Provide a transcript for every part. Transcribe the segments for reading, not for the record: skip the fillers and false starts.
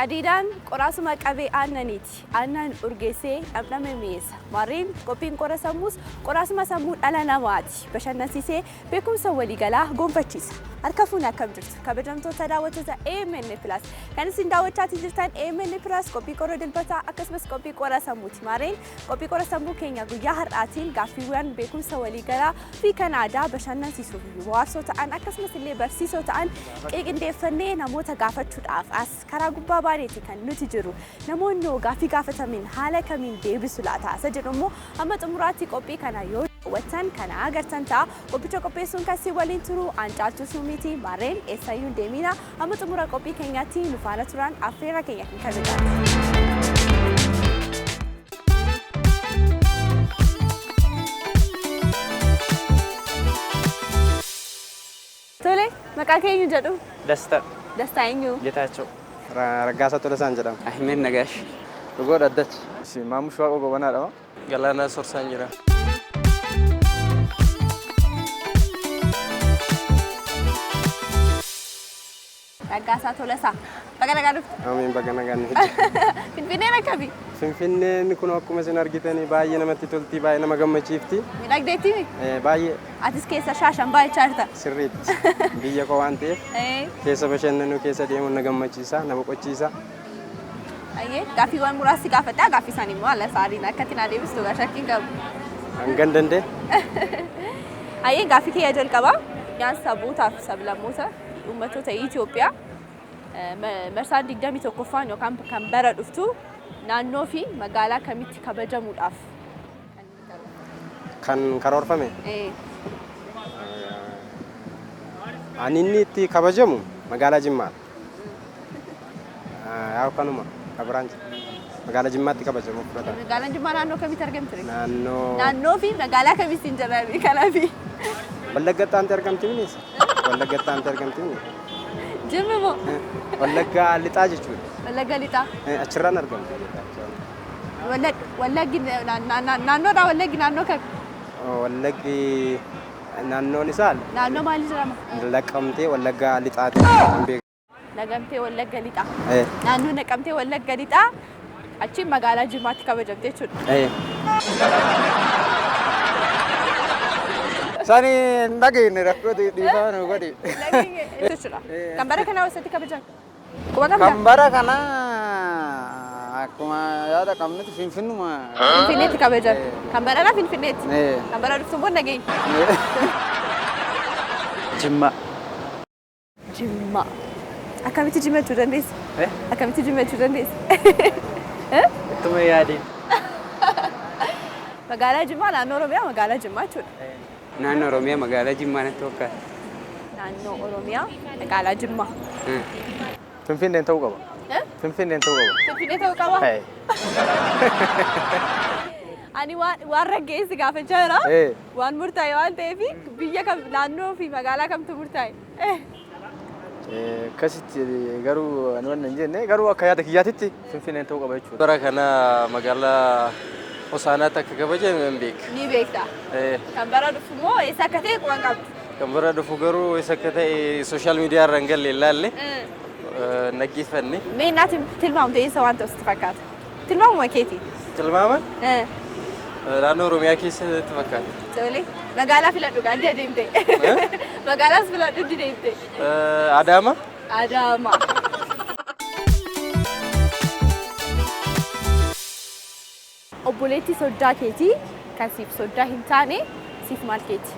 Qadiidaan qoraasuma qabee aannaniiti. Aannan urgeessee dhamdhame mi'eessa. Maarreen qophiin qora sammuus qoraasuma sammuu dhala namaati. Bashannansiisee beekumsa waliigalaa gonfachiisa. Harka fuune akkam jirtu? Kabajamtoota daawwattoota AMN Plus. Kan isin daawwachaatii jirtan AMN Plus qophii qora dilbataa akkasumas qophii qora sammuuti. Maarreen qophii qora sammuu keenya guyyaa har'aatiin gaaffiiwwan beekumsa waliigalaa fi kan aadaa bashannansiisuu fi bohaarsoo ta'an akkasumas illee barsiisoo ta'an qindeeffannee namoota gaafachuudhaaf as karaa gubbaa baaneeti kan nuti jiru. Namoonni gaaffii gaafatamin haala kamiin deebisu laata? Isa jedhu immoo hamma xumuraatti qophii kana yoo daawwattan kana agartan ta'a. Qophicha qopheessuun kan si waliin turu an Caaltuu Shuumiiti. Maarreen eessayyuu hin deemina. Hamma xumura qophii keenyaatti nu faana turan affeerra keenya kan kabajaati. Tole, maqaa keenyu jedhu? Dastaa. Dastaa eenyu? Getaachoo. Raggaasaa Tolasaan jedhama. Ahmed Nagaash. Dhugoo Dhaddacha. Maamush Waaqoo Gobanaadha. Galaanaa Sorsaan jira. Raggaasaa Tolasaa. Baga nagaa dhufte. Amiin, baga nagaan ni hojjeta. Finfinneen akkami? Finfinneen kun akkuma isin argitanii baay'ee namatti tolti, baay'ee nama gammachiifti. Miidhagdeetti? Baay'ee. Atis keessa shaashan baay'achaa jirta. Sirriitti. Biyya koo waan ta'eef keessa bashannanuu, keessa deemuun na gammachiisa, na boqochiisa. Ayyee, gaaffiiwwan muraasni gaafadhaa, gaaffii isaanii immoo haala saariin akka itti naa deebistu gaa shakkiin qabu. Hangan danda'e. Ayyee, gaaffii kiyya jalqabaa. Guyyaan sabootaa fi sablammoota uummattoota Itoophiyaa marsaan 21ffaan yookaan kan bara dhuftu naannoo fi magaalaa kamitti kabajamuudhaaf kan karoorfame? Ani inni itti kabajamu magaalaa Jimmaadha. Yaa kanuma kabiraan magaalaa Jimmaatti kabajamu fudhatama. Magaalaan Jimmaa naannoo kamitti argamti? Naannoo Naannoo fi magaalaa kamitti hin jedhani kanaafi. Wallagga aanti argamti minis? Wallagga aanti argamti minis? Jimmi moo? Wallagga lixaa jechuudha. Wallagga lixaa. Achirraan argamti. Wallaggi naannoodhaa, Wallaggi naannoo kami? Wallaggi naannoon isaa Naannoo maali jedhama? Naqamtee Wallagga lixaati kan beekamu. Naqamtee Wallagga lixaa. Naannoo Naqamtee Wallagga lixaa achi magaalaa Jimmaatti kabajamte jechuudha. Sani hin dhageenye, rakkoo dhiifama nu godhi. Jechuudha. Kan bara kanaa eessatti kabajame? Quba qabdaa? Kan bara kanaa akkuma yaada qabnutti Finfinnuma. Finfinneetti kabajame. Kan baranaa Finfinneetti. Kan bara dhuftu immoo nageenya. Jimma. Jimma. Akkamitti Jimma jechuu dandeessa? Akkamitti Jimma jechuu dandeessa? Ittuma yaadeen. Magaalaa Jimmaa naannoo Oromiyaa magaalaa Jimmaa jechuudha. Naannoo Oromiyaa magaalaa Jimmaa natti fakkaata. Naannoo Oromiyaa magaalaa Jimmaa. Finfinneen ta'uu qaba. Finfinneen ta'uu qaba. Finfinnee ta'uu qaba? Ani waan raggeessi gaafachaa jira. Waan murtaa'e waan ta'eef biyya kam, naannoo fi magaalaa kamtu murtaa'e? Akkasitti garuu ani waan hin jenne, garuu akka yaada kiyyaatitti Finfinneen ta'uu qaba jechuudha. Bara kana magaalaa Hosaanaatti akka kabajame hin beeka. Ni beekta. Kan bara dhufu immoo eessa akka ta'e quban qabdu. Kan bara dhufu garuu eessa akka ta'e social media irra hin galle, ilaalle naggeeffanne. Mee naati tilmaamte, eessa waan ta'u sitti fakkaata? Tilmaamuma keeti. Tilmaama naannoo Oromiyaa keessatti fakkaata. Tole. Magaalaa filadhu gaaddi adeemte. Magaalaas filadhu deemte. Adaama. Adaama. Obboleettii soddaa keetii kan siif soddaa hin taane siif maal keeti?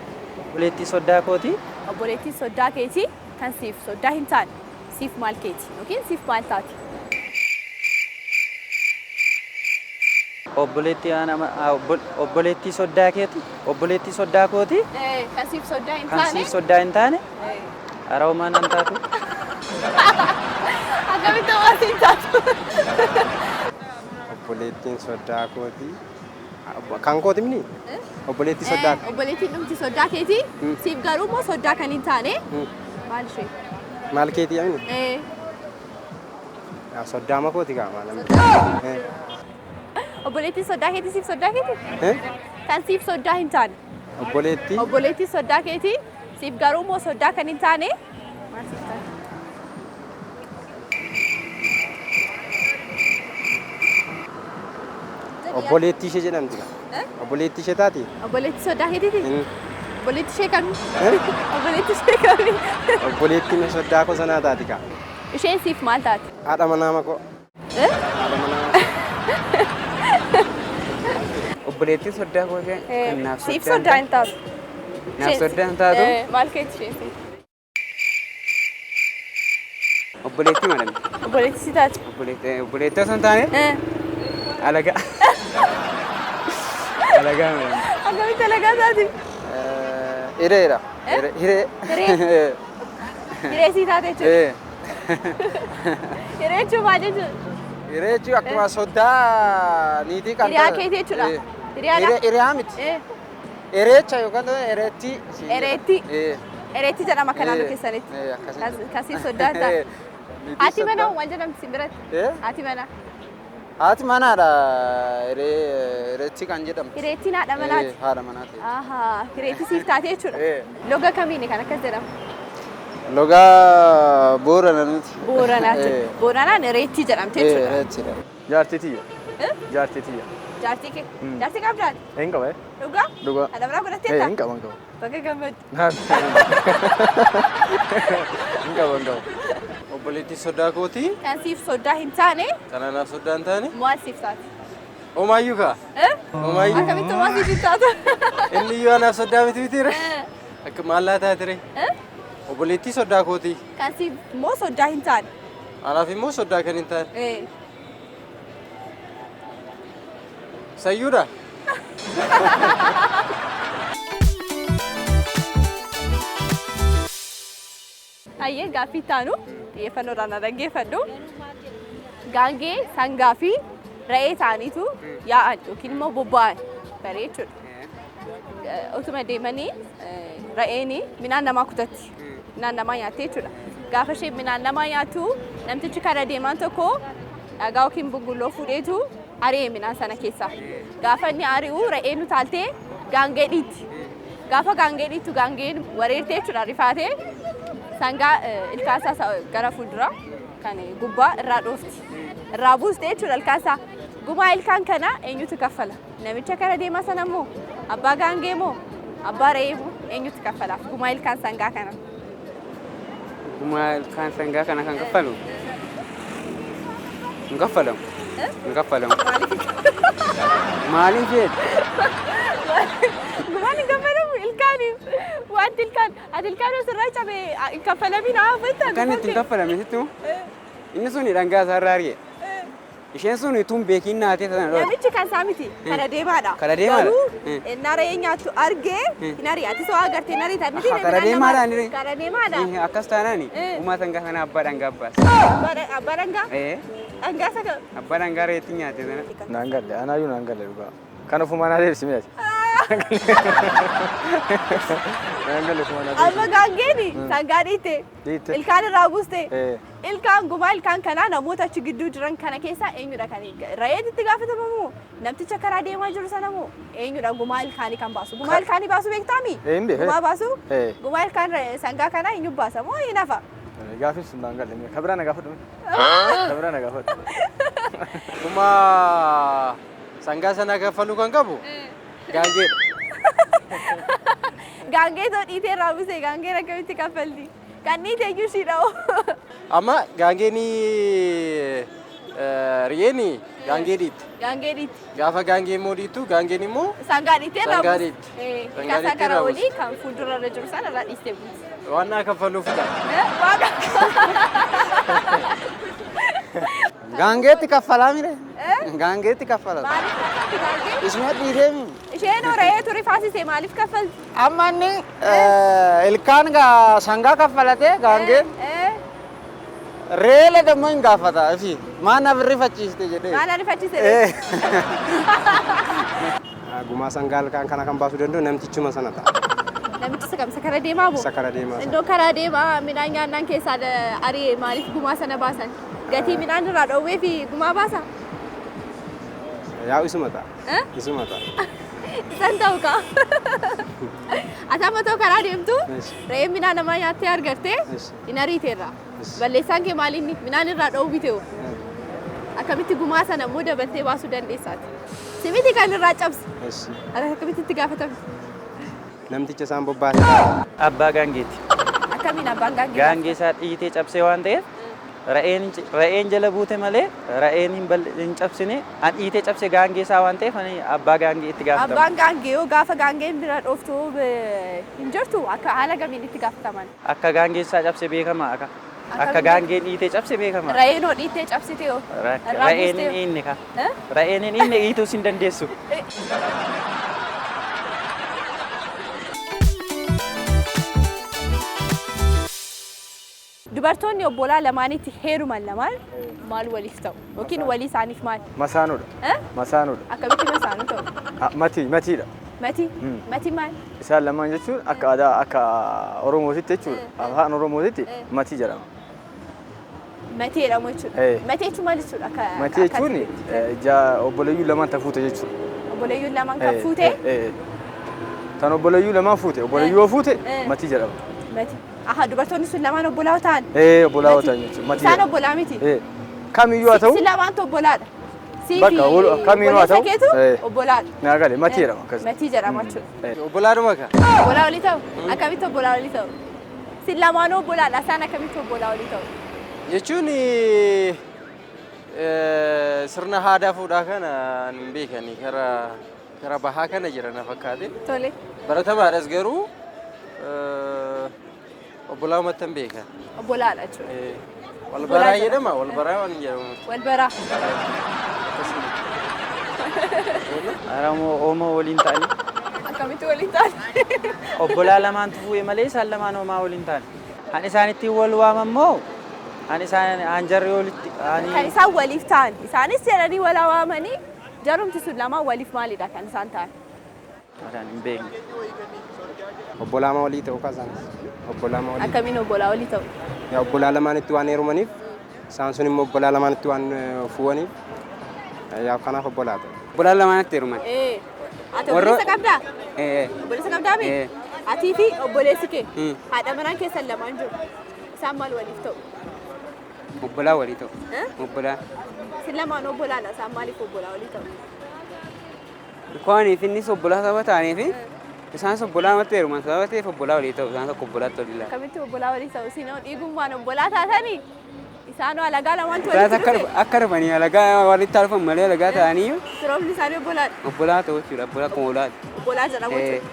Obboleettii soddaa kooti. Obboleettii soddaa keetii kan siif soddaa hin taane siif maal keeti yookiin siif maal taati? Obboleettii soddaa keeti. Obboleettii soddaa kooti. Kan siif soddaa hin Kan taane. siif soddaa hin taane. Haroomaa nan taatu. Akkamitti hawaasa hin taatu? Obboleettiin soddaa kooti. Kan kooti mini? Obboleettii soddaa. Obboleettiin dhumti soddaa keetii siif garuu immoo soddaa kan hin taane maal ishee? Maal keetii amini? Soddaama kooti kaa maal? Obboleettiin soddaa keetii siif soddaa keetii? Kan siif soddaa hin taane. Obboleettii. Obboleettiin soddaa keetii siif garuu immoo soddaa kan hin taane maal siif taate? Obboleettii ishee jedhamti ka. Obboleettii ishee taati? Obboleettii soddaa keetiiti? Mm. Obboleettii ishee kami? Obboleettii ishee kami? Obboleettiin soddaa koo sanaa taati ka. Isheen siif maal taati? Haadha manaa makoo. Eh? Haadha manaa. Obboleettii soddaa koo ishee kan naaf Siif soddaan soddaa hin taatu. Naaf soddaa hin taatu. Maal keeti isheen siif? Obboleettii madame. Obboleettii si taati. Obboleettii osoo hin taane alagaa. Alagaa madame. Akkamitti alagaa taati? Hireedha. Hiree. Hiree. Hiree sii taate jechuudha. Hiree jechuun maal jechuudha? Hiree jechuun akkuma soddaa niitii kan Hiriyaa keeti jechuudha. Hiriyaadha? Hiriyaa miti. Hireecha yookaan hireettii. Hireettii. Hireettii jedhama akka naannoo keessanitti. Akkasitti. Kasii soddaa taate. Haati manaa maal jedhamti si biratti? Haati manaa. Haati manaadha hireettii kan jedhamtu. Hireettiin haadha manaati. Haadha manaati. Ahaa, hireettii siif taate jechuudha. Loga kamiini kan akkas jedhamu? Logaa Booranaati. Booranaati. Booranaan hireettii jedhamte jechuudha. Hireettiidha. Jaartii tiyya. Jaartii tiyya. Jaartii kee. Jaartii qabdaati? Hin qaba. Dhugaa? Dhugaa. Haadha manaa godhatteetta? Hin qaba hin qaba. Bakka gammaddu. Hin qaba hin qaba. Obboleettii soddaa kooti. Kan siif soddaa hin taane Kan anaaf soddaa hin taane. maal siif taate? Homaayyuu kaa. Homaayyuu. Akkamitti maal siif hin taatu? Inni iyyuu anaaf soddaa miti miti re. Akka maallaa taate re. Obboleettii soddaa kooti. Kan siif immoo soddaa hin taane. Anaaf immoo soddaa kan hin taane. Sayyuudha. Hayyee gaaffii itti aanu xiyyeeffannoodhaan na dhaggeeffadhu. Gaangee sangaa fi re'ee ta'aniitu yaa'an yookiin immoo bobba'an baree jechuudha. Utuma deemanii re'een midhaan namaa kutatti. Midhaan namaa nyaattee jechuudha. Gaafa isheen midhaan namaa nyaattu namtichi kara deemaan tokko dhagaa yookiin bungulloo fuudheetu ari'e midhaan sana keessaa. Gaafa inni ari'u re'een utaaltee gaangee dhiitti. Gaafa gaangee dhiittu gaangeen wareertee jechuudha rifaatee sangaa ilkaan isaa gara fuulduraa kan gubbaa irraa dhoofti. Irraa buuste jechuudha ilkaan isaa. Gumaa ilkaan kana eenyutu kaffala? Namicha kara deemaa sana moo? Abbaa gaangee moo? Abbaa re'ee moo? Eenyutu kaffalaaf gumaa ilkaan sangaa kana? Gumaa ilkaan sangaa kana kan kaffalu? Hin kaffalamu. Hin kaffalamu. Maaliif jedhu? Gumaan hin kaffalamu ilkaaniif. Wanti ilkaan ati ilkaan osirraa cabe hin kaffalamin haa jettan. Akka inni itti hin kaffalame sitti inni sun dhangaa isaa irraa ari'e. Isheen sun utuu hin beekiin naatee sana dhoofte. Namichi kan isaa miti kara deemaadha. Kara deemaadha. Garuu innaa re'ee nyaattu argee hin ari'a. Ati soo agartee hin ariita miti. Kara deemaadha inni. Kara deemaadha. Akkas taanaan gumaa sangaa sana abbaa dhangaa baasa. Abbaa dhangaa? Dhangaa isa kam? Abbaa dhangaa re'eetti nyaate sana. Naan galle anaayyuu naan galle dhugaa. Kan ofumaa naa deebisi mi'aati. Naan galle ofumaa naa deebisi. Amma gaangeeni sangaa dhiitte. Dhiitte. Ilkaan irraa buuste. Ilkaan gumaa ilkaan kanaa namoota achi gidduu jiran kana keessaa eenyudha kan re'eetti itti gaafatamamu namticha karaa deemaa jiru sana moo eenyudha gumaa ilkaanii kan baasu? Gumaa ilkaanii baasu beektaami? Hin beeku. Gumaa baasu? Gumaa ilkaan sangaa kanaa eenyu baasa moo hin hafa? Gaaffiin sun naan galle. Ka biraa na gaafadhu. Ka biraa na gaafadhu. Gumaa sangaa sana kaffaluu kan qabu gaangeedha. Gaangee too dhiitee irraa buuse gaangeen akkamitti kaffalti? Kan dhiite iyyuu ishiidha hoo. Amma gaangeen re'een gaangee dhiitti. Gaangee dhiitti. Gaafa gaangee immoo dhiittu gaangeen immoo Sangaa dhiittee irraa Sangaa buuste. dhiitti. Sangaa Ilkaan isaa dhiittee gara irraa olii kan fuuldura irra jiru sana irraa dhiistee buuste. Waan naa kaffaluuf ta'a. Waaqa. Gaangeetti kaffalaa mire? Gaangeetti kaffala. Maaliif kaffalti gaangee? Isuma dhiitee mi? Isheen re'ee ture faasise maaliif kaffalti? Amma inni ilkaan sangaa kaffalatee gaangeen re'eele dammoo hin gaafata. Ifi maa na rifachiiste jedhee. Maal ariifachiise? Gumaa sangaa ilkaan kana kan baasuu danda'u namtichuma sana ta'a. Namichi isa kam isa kara deemaa moo? Isa kara deemaa sana. Iddoo karaa deemaa midhaan nyaannaan keessaa ari'e maaliif gumaa sana baasan? Gatii midhaan irraa dhoowwee fi gumaa baasa? Yaa'u isuma ta'a. Isuma ta'a. Isan ta'u kaa. Ati amma ta'u karaa deemtu re'een midhaan namaa nyaattee argattee hin ariiteerra. Balleessaan kee maal inni midhaan irraa dhoowwite hoo? Akkamitti gumaa sana immoo dabaltee baasuu dandeessaati? Simiti kan irraa cabse. Eshi. Ati akkamitti itti gaafatamte? Namticha isaan bobbaase. Abbaa gaangeeti. Akkamiin abbaan gaangee? Gaangee isaa dhiitee cabsee waan ta'eef ra'een jala buute malee ra'een hin cabsine an dhiitee cabse gaangee isaa waan ta'eef ani abbaa gaangee itti gaafatama. Abbaan gaangee yoo gaafa gaangeen bira dhooftu hin jirtu akka haala gamiin itti gaafataman? Akka gaangee isaa cabse beekama akka akka gaangeen dhiitee cabse beekama. Ra'een hoo dhiittee cabsite hoo? Irraa Ra'een buustee hin hoo? dhiinne ka. Eh? Ra'een hin dhiinne dhiituus hin dandeessu. Dubartoonni obbolaa lamaanitti heeruman lamaan maal waliif ta'u? Yookiin walii isaaniif maal? Masaanuudha. Eh? Masaanuudha. Akkamitti masaanuu ta'u? Ah, Matii matiidha. Matii? Matii maal? Isaan lamaan jechuun akka aadaa akka Oromootitti jechuudha. Afaan Oromootitti matii jedhama. Matii jedhamu jechuudha. Eh. Matii jechuun maal jechuudha? Matii Akka jechuun obboleeyyuu lamaan ta fuute jechuudha. Obboleeyyuun lamaan kan fuute Tan obboleeyyuu lamaan fuute obboleeyyuu yoo fuute matii jedhama. Matii. Aha, dubartoonni sun lamaan obbolaa ta'an. Obbolaa Matii. ta'an jechuudha. Matii Isaan jedhama. obbolaa miti. Kamiyyuu haa ta'u Si lamaantu obbolaadha. Sii fi Bakka kamiinuu haa obboleessa ta'u, keetu obbolaadha. Naa gale matii jedhama akkas. Matii jedhama jechuudha. Obbolaadhuma ka. Obbolaa walii ta'u? Akkamitti obbolaa walii ta'u? Si lamaanuu obbolaadha. Isaan akkamitti obbolaa walii ta'u? Jechuun sirna aadaa fuudhaa kana hin beekani kara bahaa kana jira na fakkaate. Tole. Baratamaadhas garuu obbolaa uummattan beeka. Obbolaadha jechuudha. Wal baraa jedhama wal baraa waan jedhamu. Wal baraa. Oromoo Oromoo waliin ta'anii Akkamitti waliin ta'an? obbolaa lamaantu fuudhe malee isaan lamaan homaa waliin ta'an. Han isaan ittiin wal waaman moo han isaan han jarri walitti Kan hani isaan waliif ta'an. Isaanis jedhanii wal waamanii jarumti sun lamaan waliif maalidha kan isaan ta'an? Ani hin beekne. Obbolaa walii ta'uu kaasaanis. Obbolaa walii. Akkamiin obbolaa walii ta'u? Yaa obbolaa lamaanitti waan heerumaniif isaan sun immoo obbolaa lamaanitti waan fuudhaniif yaa kanaaf obbolaa ta'u. Obbolaan lamaanitti heeruman. Ati obboleessa qabdaa? Eh, Obboleessa qabdaa mi? Eh. Atii fi obboleessi kee Mm. haadha manaa keessan lamaan jiru. Isaan maal waliif ta'u? Obbolaa walii ta'u. Eh? Obbolaa. Isin lamaan obbolaadha. Isaan maaliif obbolaa walii ta'u? Kooniif innis obbolaa sababa ta'aniif isaanis obbolaa namatti heeruman sababa ta'eef obbolaa walii ta'u isaan tokko obbolaatti walii laala. Akkamitti obbolaa walii ta'u? Isin hoo dhiigummaan obbolaa taatanii? Isaan hoo alagaa lamaantu Isaanis walitti akka dhufe? akka dhufanii alagaa walitti dhufan malee alagaa ta'anii Firoomni isaanii obbolaadha. obbolaa ta'u jechuudha obbolaa akkuma olaati. Obbolaa jedhamu jechuudha.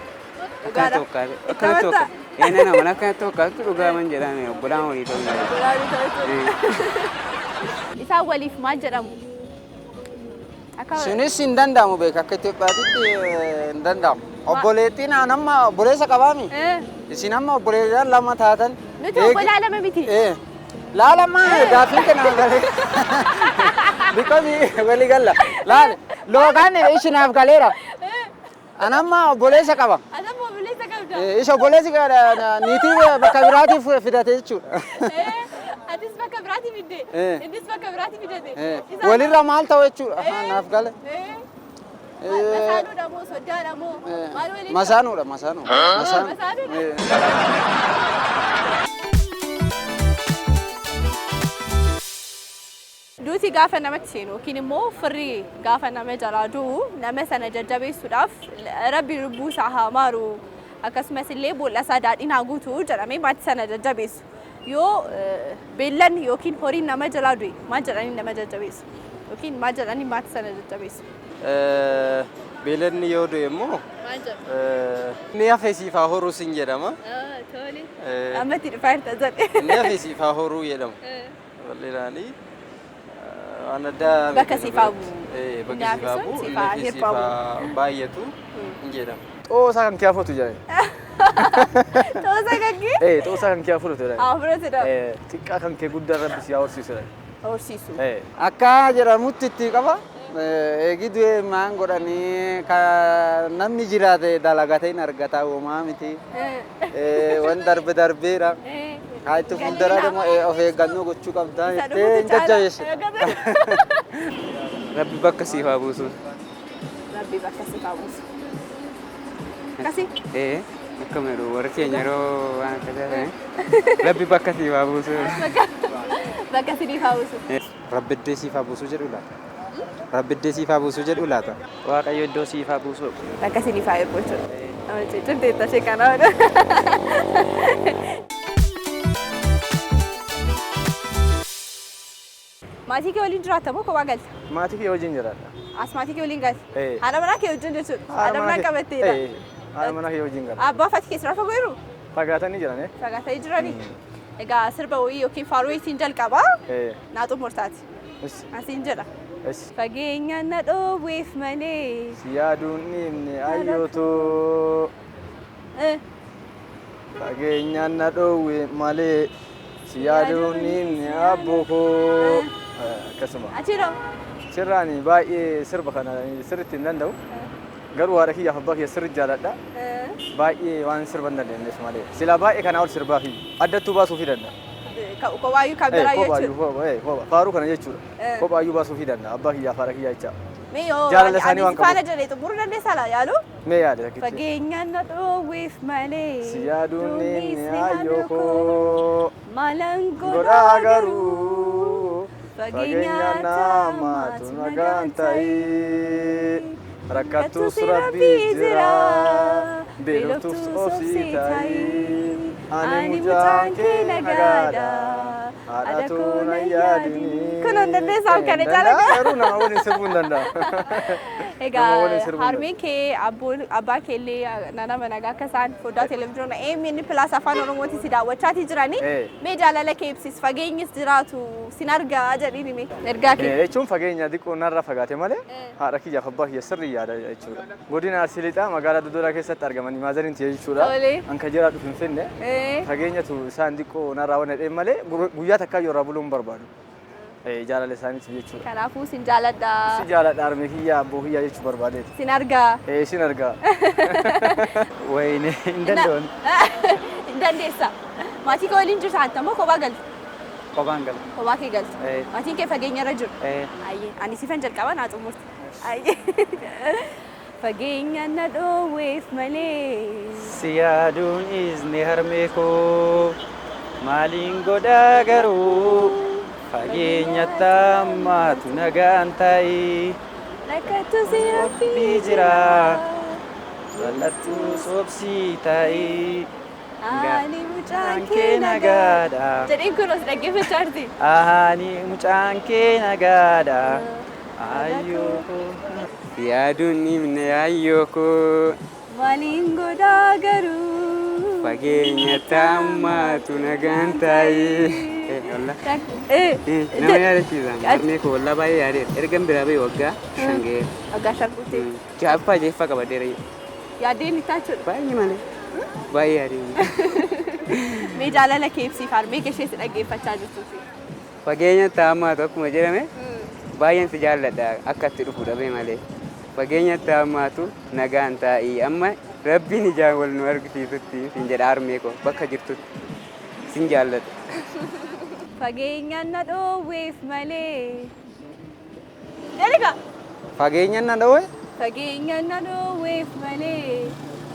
Akkana Dhugaadha. tokkaate Itti akkana amantaa? tokko. Ee nana mana akkana tokkaatu dhugaaman jedhame obbolaa walii ta'u. Obbolaa walii ta'u jechuudha. Isaan waliif maal jedhamu? Akka Sunis hin danda'amu beeka akka Itoophiyaatitti hin danda'amu. Obboleettiin aan amma obboleessa qabaami. Isin amma obboleeyyan lama taatan. Nuti obbolaa lama miti. Laalama gaaffiin kana galee. Because walii galla. Laale loogaan ishinaaf galeera. An amma obboleessa qaba. Ati amma obboleessa qabda. Isa obboleessi niitii bakka biraatiif fidate jechuudha. Atis bakka biraatti fidde. Innis bakka biraatti fidate. Walirra maal ta'u jechuudha. Naaf gale. Masaanuudha moo soddaadha moo maal waliin? Masaanuudha masaanuudha. Masaanuudha. Duuti gaafa namatti seenu yookiin immoo firri gaafa nama jalaa du'u nama sana jajjabeessuudhaaf rabbi lubbuu isaa haa maaru akkasumas illee boolla isaa daadhiin haa guutu jedhamee maatii sana jajjabeessu. Yoo beellanni yookiin horiin nama jalaa du'e maal jedhanii nama jajjabeessu? Yookiin maal jedhanii maatii sana jajjabeessu? Beeladni yoo du'e immoo Maal jedhu? inni hafe siif haa horuu sin jedhama. Tole. Amma itti dhufaa jirta jedhe. Inni hafe siif haa horuu jedhama. Bal'inaanii waan addaa Bakka siif haa bu'u. Bakka siif haa bu'u. Siif haa Inni hafe siif hirphamu. haa baay'atu hin jedhama. Xoosaa kan kee fudhatu jedhani. Xoosaa kan kee? Xoosaa kan kee fudhatu jedhani. Haa fudhatu jedhama. Xiqqaa kan kee guddaa rabbi si haa horsiisu jedhani. Horsiisu. Akka jedhamutti itti qaba. Eegi du'e maan godhanii ka namni jiraate dalagatee hin argata uumaa miti. Waan darbe darbeera. Haa itti fuuldura immoo of eeggannoo gochuu qabda Isa jettee hin dhufuutu caala. jajjabeessita. Rabbi bakka siif haa buusu. Rabbi bakka siif haa buusu. Akkasii? Akkuma jedhu warri keenya yeroo waan akkasii ta'e rabbi bakka siif haa buusu. Bakka siif haa buusu. Rabbi iddoo siif haa buusu jedhu laata. Rabbi iddoo siif haa buusu jedhu laata? Waaqayyo iddoo siif haa buusu. Akkasiin ifaa ergu jechuudha. Cimteetta ishee kanaa. Maatii kee waliin jiraatta moo kophaa galta? Maatii kee wajjin jiraadha. As maatii kee waliin galta? Eh. Haadha manaa kee wajjin jechuudha. Haadha manaa qabatteedha. Eh, haadha manaa kee wajjin gala. Abbaa fi haati kee sirraa fagoo jiru? Fagaatanii jiran eh? Fagaatanii jiranii? Egaa sirba wayii yookiin faaruu wayiitiin jalqabaa. Eh. Naa xumurtaati. Is. Asiin jedha. Is. Fageenya na dhoowweef malee. Si yaaduun dhiibne ayyootoo. Eh. Fageenyaan na dhoowwe malee. Si yaaduun dhiibne abboo koo. Akkasuma. Achiroo. Sirraani baay'ee sirba kana sirriitti hin danda'u. Garuu haadha kiyyaaf abbaa kiyya sirriitti jaaladha. Baay'ee waan sirba hin dandeenyeef malee. Silaa baay'ee kanaa ol sirbaa fi addattuu baasuu fi danda'a. Kophaayyuu kan biraa jechuudha. Kophaa faaruu kana jechuudha. Eh. Kophaayyuu baasuu fi danda'a abbaa kiyyaaf haadha kiyyaa jecha. Mee yoo Jaalala isaanii ani waan si faana qabuuf. jedhee xumuruu dandeessaa laa yaalu? Mee yaada takkichi. Fageenya na dhoowweef malee. Si yaaduun Duunis ni ni ayyoo haadha koo. Maalan Godhaa godhaa garuu garuu. fageenya namaatu nagaan ta'ii. Rakkattus rabbii jira beeloftus obsii ta'ii. Ani mucaan kee nagaadha haadha koo na yaadini. Kun hin dandeessaaf kana caalaa. Garuu nama waliin sirbuu hin danda'a. Egaa Nama waliin sirbuu hin harmeen kee abboon abbaa kee illee nama nagaa akka isaan foddaa televezyiinii AMN Plus afaan Oromootiin si daawwachaatii jiranii. Eh. Mee jaalala kee ibsis fageenyis jiraatu sin argaa jedhiin hime. Ergaa kee. Jechuun fageenya xiqqoo narraa fagaate malee haadha kiyyaaf abbaa kiyya sirrii yaada jechuudha. Godina Arsii Lixaa magaalaa Dodolaa keessatti argamanii maazariin tiyya jechuudha. Tole. An kan jiraadhu Finfinne. Eh. Fageenyatu isaan xiqqoo narraa waan dhedheen malee guyyaa takkaa yoo irraa buluu hin barbaadu. Jaalala isaaniitiif jechuudha. Kanaafuu sin jaaladha. Si jaaladha harmee kiyya abboo kiyya jechuu barbaadeeti. Sin argaa. Sin argaa. Wayne hin danda'u. Hin dandeessa. Maatii kee waliin jirta ati ammoo kophaa galta. Kophaan gala. Kophaa kee galta. Eh. Maatiin kee fageenya irra jiru. Eh. Ayyee ani sifan jalqaba naa xumurte. Ayyee. Fageenya na dhoowweef malee. Si yaaduun dhiisne harmee koo maaliin godhaa garuu fageenya taammaatu nagaan ta'i Rakkattu si Rabbii jira bal'attus obsii ta'i Ani mucaan kee kee nagaadha. nagaadha. Jedheen kun os dhaggeeffachaa jirti. Ani mucaan kee nagaadha. Ayyoo koo. Yaaduun himne ayyoo koo Maaliin godhaa garuu. fageenya taammaatu nagaan taa'ee. Eh, Nama yaadachiisa. Harmee koo wallaa baay'ee yaadeera. Ergan biraa ba'e waggaa 5 ga'eera. Waggaa 5 guutee. Ja'affaa jeeffaa qabateera. Yaaddeen itti jechuudha. Baay'ee malee. Baay'ee yaadeen. Mee jaalala kee ibsiif harmee kee ishee si dhaggeeffachaa jirtuufi. Fageenya taammaatu akkuma jedhame baay'een si jaalladha akka itti dhufu dhabee malee. Fageenya taammaatu nagaan taa'ii amma rabbiin ijaan wal nu argisiisutti sin jedha harmee koo bakka jirtutti sin jaalladha. Fageenya na dhoowweef malee. Daliga. Fageenya na dhoowwe? Fageenya na dhoowweef malee.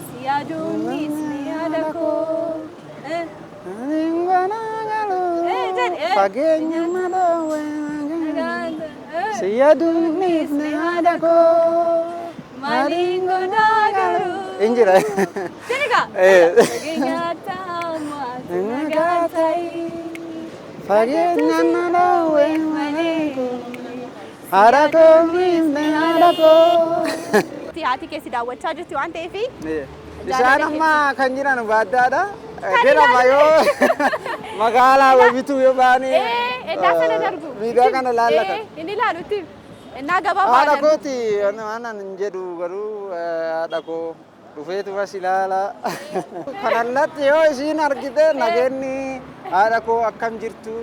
Si yaaduun dhiisne yaada koo. Eh, eh, jedhi, eh. Fageenya na dhoowwe. Nagaan eh. Si yaaduun dhiisne yaada koo. Maaliin godhaa garuu. Hin jira. Daliga. Eh. Fageenya taammaatu nagaan ta'i. Fageenya na dhoowwe malee. Haadha koo dhiisne haadha koo. Haati kee si daawwachaa jirti waan ta'eef Isaan amma kan jiran baaddaadha. Jedhama yoo magaalaa bituu yoo ba'anii Ennaa sana darbu. Miidiyaa kana laallatan. Inni ilaalutti. Ennaa gabaa Haadha ba'an. kooti waan ani hin jedhu garuu haadha koo dhufeetu as ilaala. Kanallatti yoo isiin argite nageenyi haadha koo akkam jirtu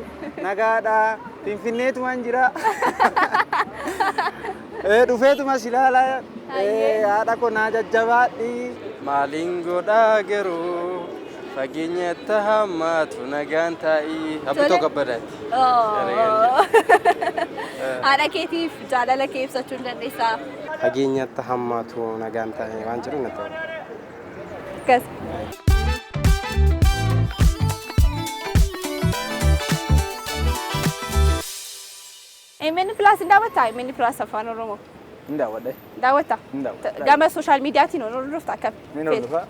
nagaadha Finfinneetuman jira. Dhufeetuma as ilaala haadha koo naa jajjabaadhi. Maaliin godhaa garuu fageenyatti hammaatu nagaan taa'ii. Abbitoo Kabbadaati. Haadha keetiif jaalala kee ibsachuu hin dandeessaa. Fageenyatti hammaatu nagaan ta'e waan jedhu natti tola. Akkas. AMN Plus hin daawwattaa? AMN Plus Afaan Oromoo. Hin daawwadha. Daawwatta? Hin daawwadha. Gama social mediaatiin hordofta akkam? Ni hordofa.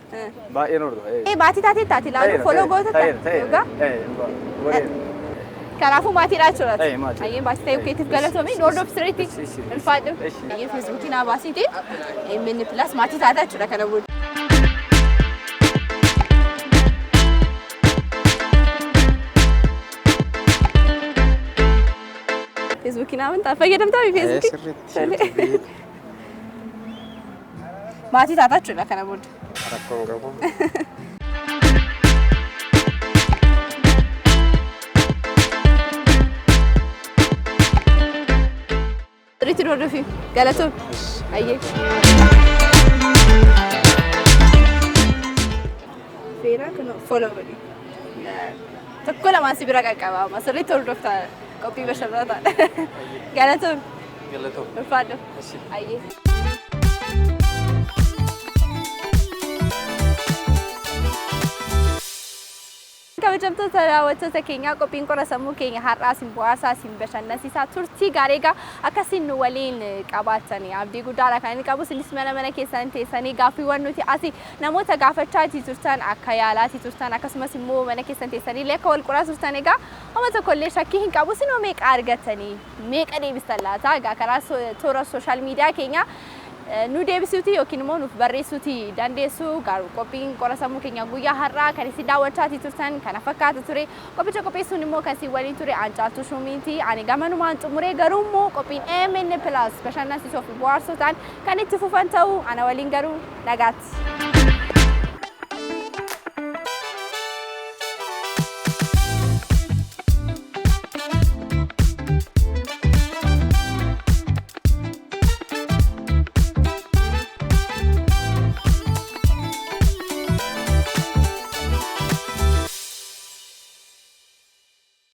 Baay'een hordofa. Maatii taatee taate ilaalu follow goota Ta'eera. ta'e. Kanaafuu maatiidha jechuudha. Ta'e, maatii. Ayyee maatii ta'uu keetiif galatoomi. Nu hordof sirriitti. Ishi, ishi. Ulfaadhu. Ishi. Ayyee Feesbuukii naa baasiiti. AMN Plus maatii taata jechuudha kana booda. Feesbuukii naa amantaa fayyadamtaa Feesbuukii? Sirriitti. Maatii taata jechuudha kana booda. Rakkoon qabu. Sirriitti nu hordofi. Galatoomi. Ayyee. Feeraa kun follow godhi. Tokko lamaan si bira qaqqaba amma sirriitti hordofta qophii bashannanaa ta'a. Galatoomi. Galatoom. Ulfaadhu. Ayyee. Kabajamtoota daawwattoota keenyaa, qophiin qora sammuu keenya har'aa isin bohaarsaa, isin bashannansiisaa turtii gaarii egaa akkasiin nu waliin qabaatanii abdii guddaadha kan inni qabu. Isinis mana mana keessan teessanii gaaffiiwwan nuti asii namoota gaafachaa turtan akka yaalaatii turtan, akkasumas immoo mana keessan teessanii illee akka wal qoraa turtan egaa amma tokkollee shakkii hin qabu. Isinoo meeqa argatanii, meeqa deebistan laata? Egaa karaa toora social media keenyaa nu deebisuuti yookiin immoo nuuf barreessuuti dandeessu. Garuu qophiin qora sammuu keenya guyyaa har'aa kan isin daawwachaatii turtan kana fakkaata ture. Qophicha qopheessuun immoo kan isin waliin ture Aancaaltuu Shumiiti. Ani gamanumaan xumuree, garuu immoo qophiin AMN Plus bashannansiisoo fi bohaarsoo ta'an kan itti fufan ta'uu ana waliin garuu nagaatti.